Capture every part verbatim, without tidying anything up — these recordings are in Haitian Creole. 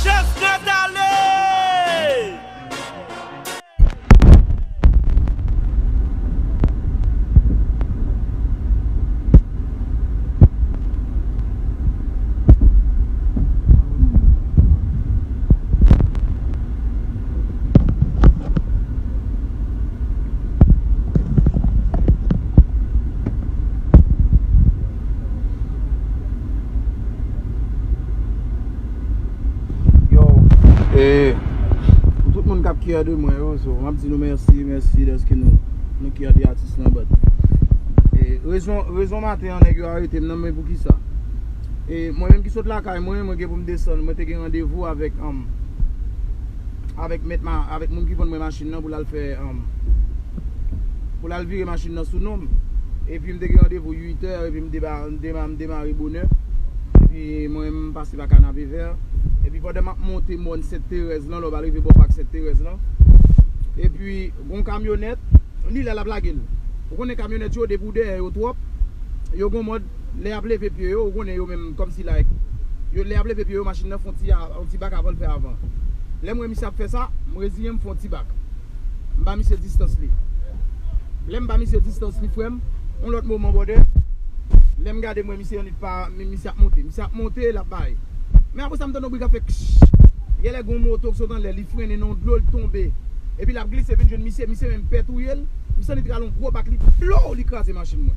Chestnut ale! Yo, e, pou tout moun k ap kyè de mwen yo, so, m ap di nou mèsi, mèsi dèske nou, nou kyè de atis lan, but, e, rezon, rezon maten an, nèg yo arete m nan, men poukisa? E, mwen menm ki sot lakay mwen, mwen gen pou m desann, mwen te gen randevou avèk, um, avèk mèt ma-, avèk moun ki vann mwen machin nan pou l al fè, um, pou l al vire machin nan sou non m. Epi m te gen randevou uit è, epi m deba-, m dema-, m demare bonè. Epi mwen, m pase pa Kanapevè. Epi pandan m ap monte mòn Sent Terèz lan, lè w pral rive bò pak Sent Terèz lan. Epi, gon kamyonèt, li la, l ap lage l. Ou konnen kamyonèt yo, depi w dèyè yo twòp, yo gon mòd, lè y ap leve pye yo, ou konnen yo menm, kòmsi, like, yo, lè y ap leve pye yo, machin nan fè yon ti a-, yon ti bak avan l fè avan. Lè m wè misye ap fè sa, m reziyen m, fè yon ti bak. M ba misye distans li. Lè m ba misye distans li, frè m, yon lòt moman, brother, lè m gade, m wè misye annik pa, mi-, misye ap monte. Misye ap monte, l ap bay. Men apre sa, m tande yon bri k ap fè kch. Genlè gen yon moto k sot anlè, li frennen nan yon dlo, l tonbe. Epi l ap glise vin jwenn misye, misye menm pè touye l. Misye annik rale yon gwo bak, li blow, li kraze machin mwen.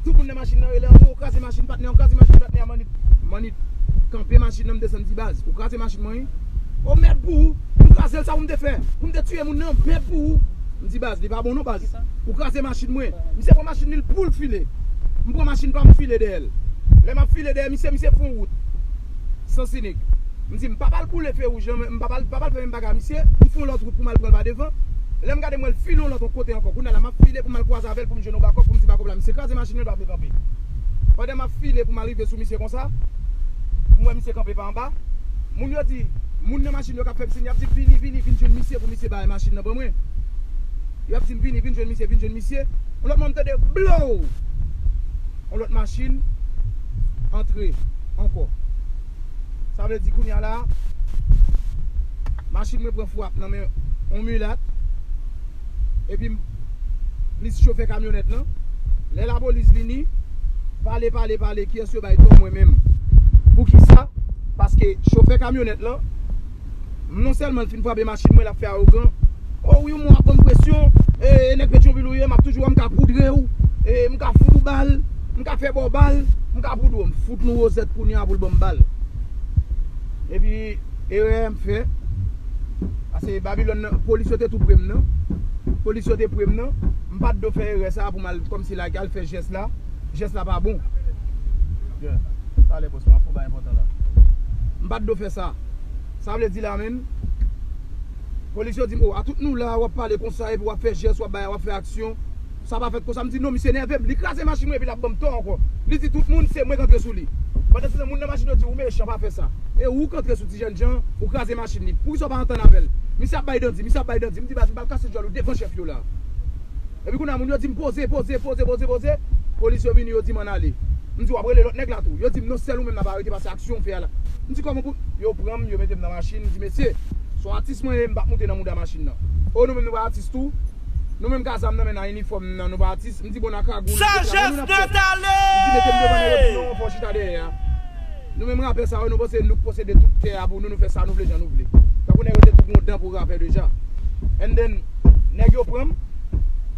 Tout moun nan machin nan rele anwo, "Ou kraze machin patnè, ou kraze machin patnè a, Manit." Manit kanpe machin nan, m desann, di, "Baz, ou kraze machin mwen, wi." "O, mèd pou ou, m kraze l, sa pou m te fè? Pou m te tiye moun nan, mèd pou ou." M di, "Baz, li pa bon non, baz. Ou kraze machin mwen." Misye pran machin li, l pou l file. M pran machin pa m, file dèyè l. Lè m ap file dèyè misye, misye fè yon wout. Sans inik. M di, "M pa pral boule fe wouj lan, m pa pral, pa pral fè menm bagay a misye." M fè yon lòt wout pou m al pran l pa devan. Lè m gade, m wè l file yon lòt yon kote ankò. Kounye a la, m ap file pou m al kwaze avè l, pou m jwenn yon bakòp, pou m di bakòp la, "Misye kraze machin mwen, l pa vle kanpe." Pandan m ap file pou m al rive sou misye konsa, m wè misye kanpe pa anba. Moun yo di, moun nan machin yo k ap fè m siy, y ap di, "Vini, vini, vin jwenn misye pou misye bay machin nan ban mwen." Y ap di m, "Vini, vin jwenn misye, vin jwenn misye." Yon lòt moman, m tande blow! Yon lòt machin antre ankò. Sa vle di, kounye a la, machin mwen pran frap nan men yon milat. Epi m plis chofè kamyonèt lan. Lè lapolis vini, pale, pale, pale, kiyès yo bay tò? Mwen menm. Poukisa? Paske chofè kamyonèt lan, non sèlman l fin frape machin mwen, l ap fè awogan. "O wi, mwen ap ban m presyon. E, e nèg Petyonvil ou ye, m ap toujou wè m ka poudre w. E, m ka fout ou bal, m ka fè ba w bal, m ka poudre w." M fout nou wozèt kounye a pou l ban m bal. Epi, erè m fè. Paske Babilòn nan, polis yo te tou pre m nan. Polis yo te pre m nan. M pa t dwe fè erè sa a pou m al kòmsi like al fè jès la. Jès la pa bon. Yeah. Talè, bòs, m ap fè yon bagay enpòtan la. M pa t dwe fè sa. Sa vle di la menm. Polis yo di m, "O, a tout nou la, w ap pale konsa, epi w ap fè jès, w ap bay, w ap fè aksyon. Sa pa fèt konsa." M di, "Non, misye nève m. Li kraze machin mwen, epi l ap ban m tò ankò. Li di tout moun, se mwen k antre sou li." Pandan se tan, moun nan machin yo di, "Ou mechan, pa fè sa. E ou k antre sou ti jènjan, ou kraze machin li. Poukisa w pa antann avè l?" Misye ap bay dandi, misye ap bay dandi. M di, "Baz, m pral kase djòl ou devan chèf yo la." Epi kounye a, moun yo di m, "Poze, poze, poze, poze, poze." Polis yo vini, yo di m ann ale. M di, "W ap rele lòt nèg la tou." Yo di m, "Non, sèl ou menm n ap arete, paske aksyon w fè a la." M di, "Kòman pou," yo pran m, yo mete m nan machin. M di, "Mesye, se yon atis mwen ye, m p ap moute nan mouda machin nan." "O, nou menm nou pa atis tou. Nou menm ka zam nan men nan inifòm nan, nou pa atis." M di, "Bon, nan kagou, nou te travay, nou n ap fè." M di, "Mete m devan nan," yo di, "Non, fò w chita dèyè a." Nou menm rapè sa yo, nou panse nou k posede tout tè a pou nou, nou fè sa nou vle, jan nou vle. Tankou nèg yo te tou gon dan pou rapè deja. And then, nèg yo pran m,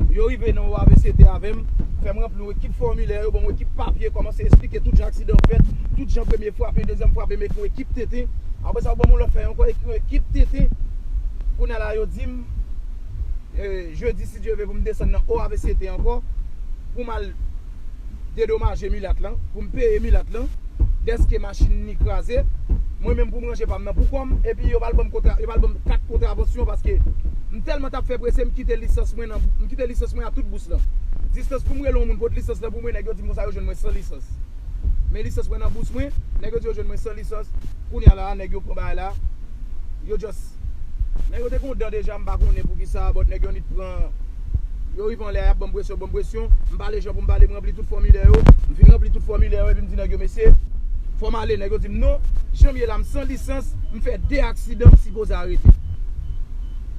yo rive nan O A V C T avè m, fè m ranpli yon ekip fòmilè, yo ban m yon ekip papye, kòmanse esplike tout jan aksidan an fèt, tout jan premye frape, dezyèm frape, m ekri yon ekip tenten. Apre sa, yo ban m yon lòt fèy ankò, ekri yon ekip tenten. Kounye a la, yo di m, e, jedi, si Dye vle, pou m desann nan O A V C T ankò, pou m al dedomaje milat lan, pou m peye milat lan, dèske machin li kraze. Mwen menm pou m ranje pa m nan pou kò m, epi yo pral ban m kontra, yo pral ban m kat kontravansyon paske m tèlman t ap fè prese, m kite lisans mwen nan, m kite lisans mwen a tout bous lan. Distans pou m rele yon moun pot lisans lan pou mwen, nèg yo di m konsa yo jwenn mwen san lisans. Men lisans mwen nan bous mwen, nèg yo di yo jwenn mwen san lisans. Kounye a la, nèg yo pran bagay la, yo just, nèg yo te gon dan deja, m pa konnen poukisa, but nèg yo annik pran, yo rive anlè a, y ap ban m presyon, ban m presyon, m pale jan pou m pale, m ranpli tout fòmilè yo, m fin ranpli tout fòmilè yo, epi m di nèg yo, "Mesye, Fò m ale, nèg yo di m non. Jan m ye la, m san lisans, m fè de aksidan, m sipoze arete.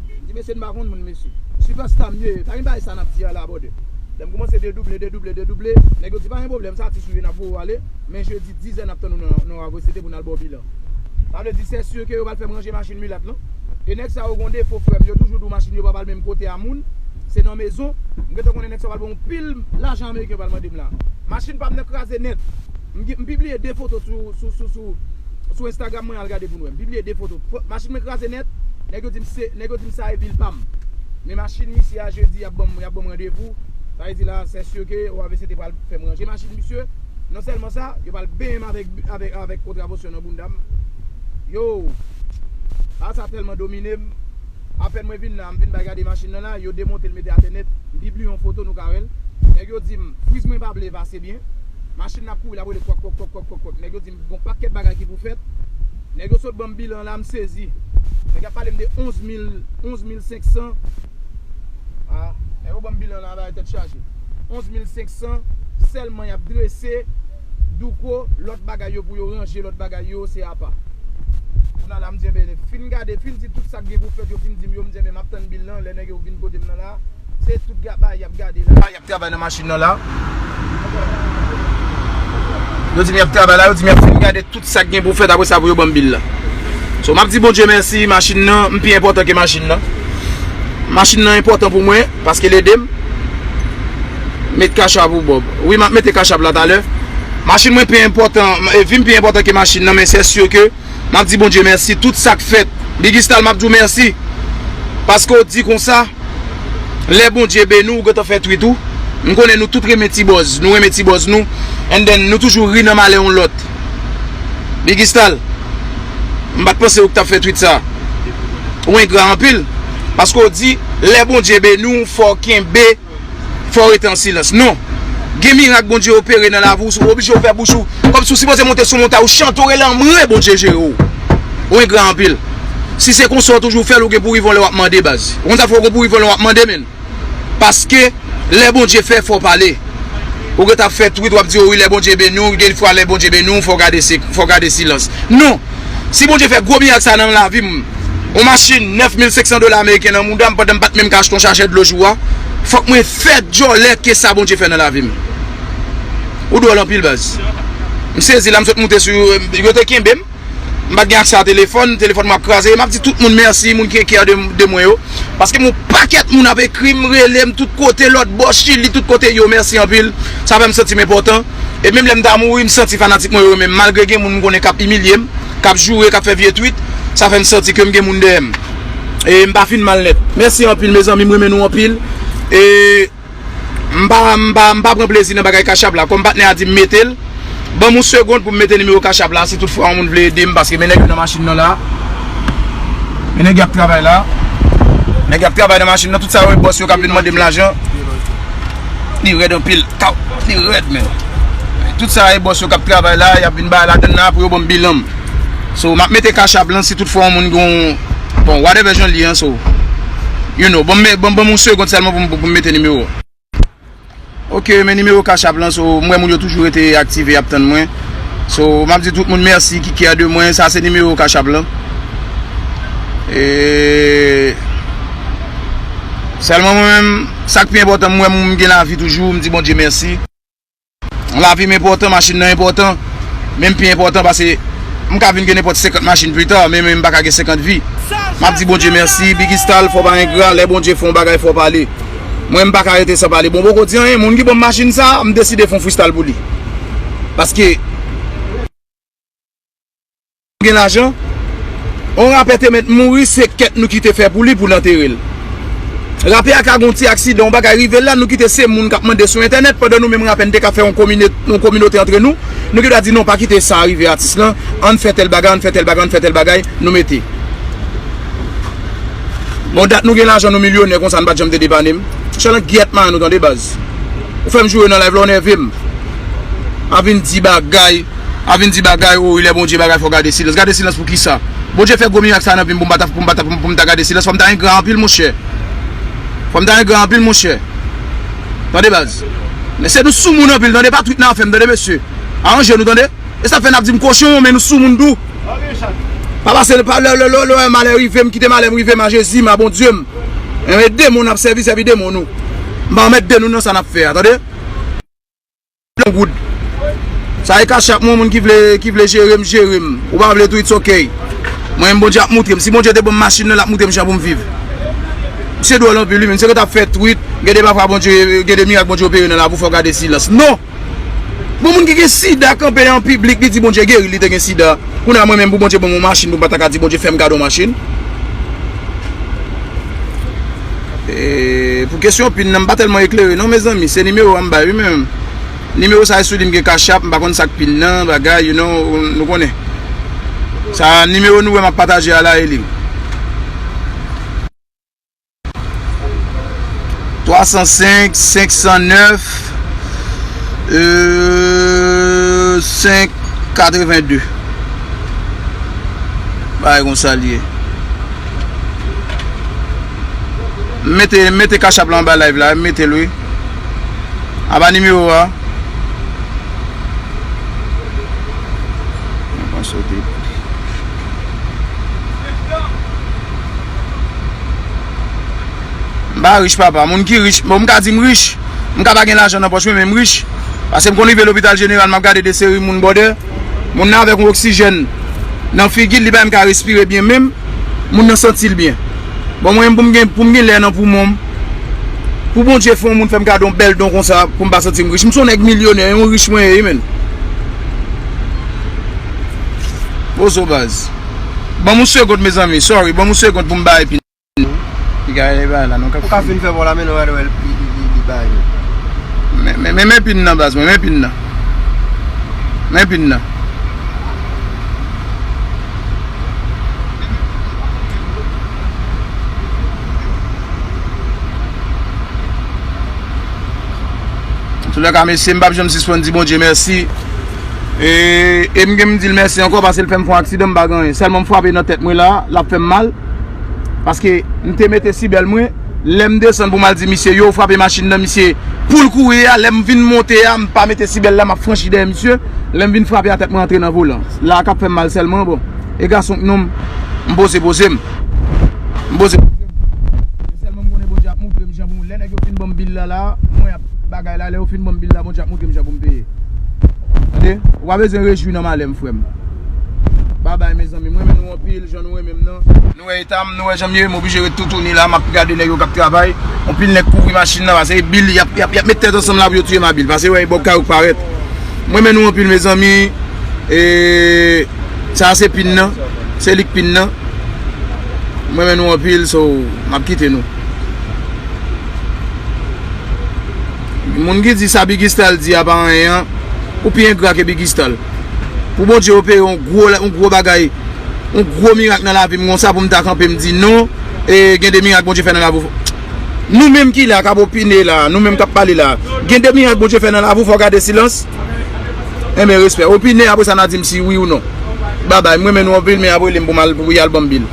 M di, mesye, n pa konn moun, mesye. Sipèsta m ye, pa gen bagay sa n ap di a la, brother. Lè m kòmanse dedouble, dedouble, dedouble, nèg yo di, pa gen pwoblèm, sa atis ou ye, n ap voye w ale. Men jedi, dizè, n ap tann ou nan, nan A V C T pou n al ba w bilan. Sa vle di, sè si ke yo pral fè m ranje machin milat lan. E nèg sa yo gon defo, frè m, yo toujou di w machin yo pa pral menm kote a moun. Se nan mezon. M gentan konnen nèg sa yo pral ban yon pil lajan ameriken yo pral mande m la. Machin pa m nan kraze nèt. M, m pibliye de foto sou, sou, sou, sou, sou Instagram mwen, al gade pou nou wè. M pibliye de foto. Fo-, machin mwen kraze nèt. Nèg yo di m se, nèg yo di m sa e vil pa m. Men machin misye a jedi, y ap ban m, y ap ban m randevou. Sa vle di la, sè si ke yo avè se te pral fè m ranje machin misye. Non sèlman sa, yo pral benyen m avèk, avèk, avèk kontravasyon nan bounda m. Yo, bagay sa tèlman domine m. Apèn mwen vin la, m vin bay gade machin nan la, yo demonte l mete atè nèt. M pibliye yon foto, nou ka wè l. Nèg yo di m, friz mwen pa vle pase byen. Machin nan ap kouri, l ap rele kwak, kwak, kwak, kwak, kwak, kwak. Nèg yo di m, gon pakèt bagay ki pou fèt. Nèg yo sot ban m bilan la, m sezi. Nèg yo ap pale m de onz mil, onz mil senk san. Ah, nèg yo ban m bilan la, bagay tèt chaje. Onz mil senk san, sèlman y ap drese, douko, lòt bagay yo pou yo ranje, lòt bagay yo, se apa. Kounye a la, m di, enben, fin gade, fin di tout sa k gen pou fèt, yo fin di m yo, m di, enben, m ap tann bil lan, lè nèg yo vin kote m nan la, se tout gaba y ap gade la. Y ap travay nan machin nan la. Yo di m y ap travay la, yo di m y ap fin gade tout sa k gen pou fèt, apre sa pou yo ban m bil la. So, m ap di Bondye mèsi, machin nan, m pi enpòtan ke machin nan. Machin nan enpòtan pou mwen, paske l ede m. Met kachap ou Bob. Wi, m ap mete kachap la talè. Machin mwen pi enpòtan, e, vi m pi enpòtan ke machin nan, men se si ke m ap di Bondye mèsi, tout sa k fèt. Biggy Stal, m ap di w mèsi. Paske w di konsa, lè Bondye beni w, ou gentan fè tweet ou. M konnen nou tout renmen ti bòz, nou renmen ti bòz nou. And then, nou toujou ri nan malè yon lòt. Biggy Stal, m pa t panse ou k t ap fè tweet sa. Ou engra anpil. Paske w di, lè Bondye beni w, fò w kenbe Fò w rete an silans. Non. Gen mirak Bondye opere nan lavi w, ou oblije ouvè bouch ou. Kòmsi w sipoze monte sou montay, ou chante, ou rele anmwe, Bondye jere w. Ou engra anpil. Si se konsa w toujou fè l, ou gen pou rive yon lè w ap mande, baz. Ou konn sa fè w gen pou rive yon lè w ap mande, menn. Paske, lè Bondye fè, fò w pale. Ou gentan ap fè tweet, w ap di, o wi, lè Bondye beni w, gen fwa lè Bondye beni w, fò w gade se, fò w gade silans. Non. Si Bondye fè gwo mirak sa nan lavi m, yon machin nèf mil senk san dola ameriken nan mouda m pandan m pa t menm ka achte yon chajè dlo jou a, fòk mwen fè djòlè ke sa Bondye fè nan lavi m. Ou dwòl anpil, baz. M sezi la, m sot moute sou, yo te kenbe m. M pa t gen aksè a telefòn, telefòn mwen ap kraze. M ap di tout moun mèsi, moun ki enkyè de, de mwen yo. Paske m yon pakèt moun ap ekri m, rele m tout kote, lòt bò, Chili, tout kote yo. Mèsi anpil. Sa fè m santi m enpòtan. E menm lè m ta mouri, m santi fanatik mwen yo renmen m. Malgre gen moun m konnen k ap imilye m, k ap joure, k ap fè vye tweet, sa fè m santi ke m gen moun dèyè m. E m pa fin mal nèt. Mèsi anpil, mezanmi, m renmen nou anpil. E m pa, m pa, m pa pran plezi nan bagay kachap la. Kòm patnè a di m mete l, ban m yon segonn pou m mete nimewo kachap la, si tout fwa yon moun vle ede m, paske men nèg yo nan machin nan la. Men nèg yo ap travay la. Nèg yo ap travay nan machin nan, tout sa yo e bòs yo k ap vin mande m lajan. Li rèd anpil. Kaw, li rèd, men. Tout sa e bòs yo k ap travay la, y ap vin bay ladann nan pou yo ban m bilan m. So, m ap mete kachap lan si tout fwa yon moun gon, bon, whatever jan l ye an, so, you know, ban m, ban m, ban m yon segonn sèlman pou m, pou m mete nimewo. Ok, men nimewo kachap lan, so, m wè moun yo toujou rete aktive, y ap tann mwen. So, m ap di tout moun mèsi ki kyè de mwen, sa se nimewo kachap lan. E sèlman mwen menm, sa k pi enpòtan, m wè m gen lavi toujou, m di Bondye mèsi. Lavi m enpòtan, machin nan enpòtan, men m pi enpòtan paske m ka vin gen nenpòt senkant machin pita, men, men m pa ka gen senkant vi. M ap di Bondye mèsi, Biggy Stal, fò w pa engra, lè Bondye fè yon bagay, fò w pale. Mwen, m pa ka rete san pale. Bon, poko di anyen, moun ki ban m machin sa, m deside fè yon freestyle pou li. Paske m gen lajan. On rapè te mèt mouri, se kèt nou kite fè pou li pou n antere l. Rapè a ka gon ti aksidan, yon bagay rive l la, nou kite se moun k ap mande sou entènèt, pandan nou menm rapè n te ka fè yon komine-, yon kominote antre nou, nou gen dwa di non, pa kite sa rive atis lan, ann fè tèl bagay, ann fè tèl bagay, ann fè tèl bagay, nou mete. Bon, dat nou gen lajan, nou milyonè konsa, n pa t janm te depane m. Chèl an gyèt man nou tande baz. Ou fè m joure nan live la, ou nève m. A vin di bagay, a vin di bagay, o, lè Bondye bagay, fò gade silans. Gade silans pou kisa? Bondye fè gwo mirak sa nan vi m pou m pa ta, pou m pa ta, pou m ta gade silans. Fò m ta engra anpil, monchè. Fò m ta engra anpil, monchè. Tande baz. Men se nou sou moun anpil, tande, pa twit nan afè m, tande, mesye. Aranje nou, tande. E sa fè n ap di m kochon, men nou soumoun tou. Pa pase, pa lè, lè, lè, lè malè rive m, kite malè m rive m a Jezi m, a Bondye m. Enben, demon n ap sèvi, sèvi demon nou. M pa anmède nou nan sa n ap fè a, tande? Yon goud. Sa e kachap mwen, moun ki vle, ki vle jere m, jere m. Ou pa vle tou, it's ok. Mwen menm, Bondye ap moutre m. Si Bondye te ban m machin nan, l ap moutre m jan pou m viv. Misye dwòl anpil, wi, men misye gentan ap fè twit. Gen de pafwa Bondye, gen de mirak Bondye opere nan lavi w, fò w gade silans. Non! Bon, moun ki gen sida kanpe an piblik, li di Bondye geri l, li te gen sida. Kounye a mwen menm, pou Bondye ban m yon machin, pou m pa ta ka di Bondye fè m kado yon machin. E, pou kesyon pin nan, m pa tèlman eklere non, mezanmi. Se nimewo a m bay, wi, men nimewo sa e sou li m gen Cash App, m pa konn sa k pin nan, bagay, you know, nou konnen. Sa nimewo nou wè m ap pataje a la, e li. Twa san senk, senk san nèf, euh, senk katreven de. Bagay konsa l ye. M mete, m mete Cash App la anba live la, m mete l wi. Anba nimewo a. Mwen panse w te. M pa rich, papa. Moun ki rich, bon, m ka di m rich. M ka pa gen lajan nan pòch mwen, men m rich. Paske m konn rive lopital jeneral, m ap gade de seri moun bòdè. Moun nan avèk yon oksijèn nan figi l, li pa menm ka respire byen menm. Moun nan santi l byen. Bon, mwen menm, pou m gen, pou m gen lè nan poumon m, pou Bondye fè yon moun fè m kado yon bèl don konsa, pou m pa santi m rich. M se yon nèg milyonè, yon rich mwen ye, wi, menn. Pozo baz. Ban m yon segond, mezanmi. Sorry, ban m yon segond pou m bay pin. Li ka bay la, non, k ap. Ou ka fin fè bon la, men nou wè, wè, li, li, li, li bay nou. Men, men, men, men pin nan, baz mwen, men pin nan. Men pin nan. Antoulèka, mesye, m p ap janm sispann di Bondye mèsi. E, e m gen m di l mèsi ankò, paske l fè m fè yon aksidan, m pa gen anyen. Sèlman m frape nan tèt mwen la, l ap fè m mal. Paske m te mete sibèl mwen, lè m desann pou m al di misye, yo frape machin nan, misye, pou l kouri a, lè m vin monte a, m pa mete sibèl la, m ap franchi dèyè misye. Lè m vin frape a, tèt mwen antre nan volan. La k ap fè m mal sèlman, bon. E gason k non m, m poze poze m. M poze poze m. Men sèlman m konnen Bondye ap moutre m jan pou m, lè nèg yo fin ban m bil la, la, mwen ap bagay la, lè yo fin ban m bil la, Bondye ap moutre m jan pou m peye. Tande? Ou pa bezwen rejwi nan malè m, frè m. Babay, mezanmi, m renmen nou anpil, jan nou renmen m nan. Nou wè eta m, nou wè jan m ye, m oblije ret toutouni la, m ap gade nèg yo k ap travay. Anpil nèg kouvri machin nan, paske bil, y ap, y ap, y ap met tèt ansanm la pou yo touye m a bil, paske wè, bòk kay ou k parèt. M renmen nou anpil, mezanmi. E, sa se pin nan, se li k pin nan. M renmen nou anpil, so, m ap kite nou. Moun ki di sa Biggy Stal di a pa anyen an, ou pi engra ke Biggy Stal. Pou Bondye opere yon gwo, yon gwo bagay, yon gwo mirak nan lavi m konsa pou m ta kanpe m di non, e gen de mirak Bondye fè nan lavi w. Nou menm ki la, k ap opine la, nou menm k ap pale la, gen de mirak Bondye fè nan lavi w, fò w gade silans. Enben, respè. Opine, apre sa, n a di m si wi ou non. Babay, m renmen nou anpil, men ap rele m pou m al, pou y al ban m bil.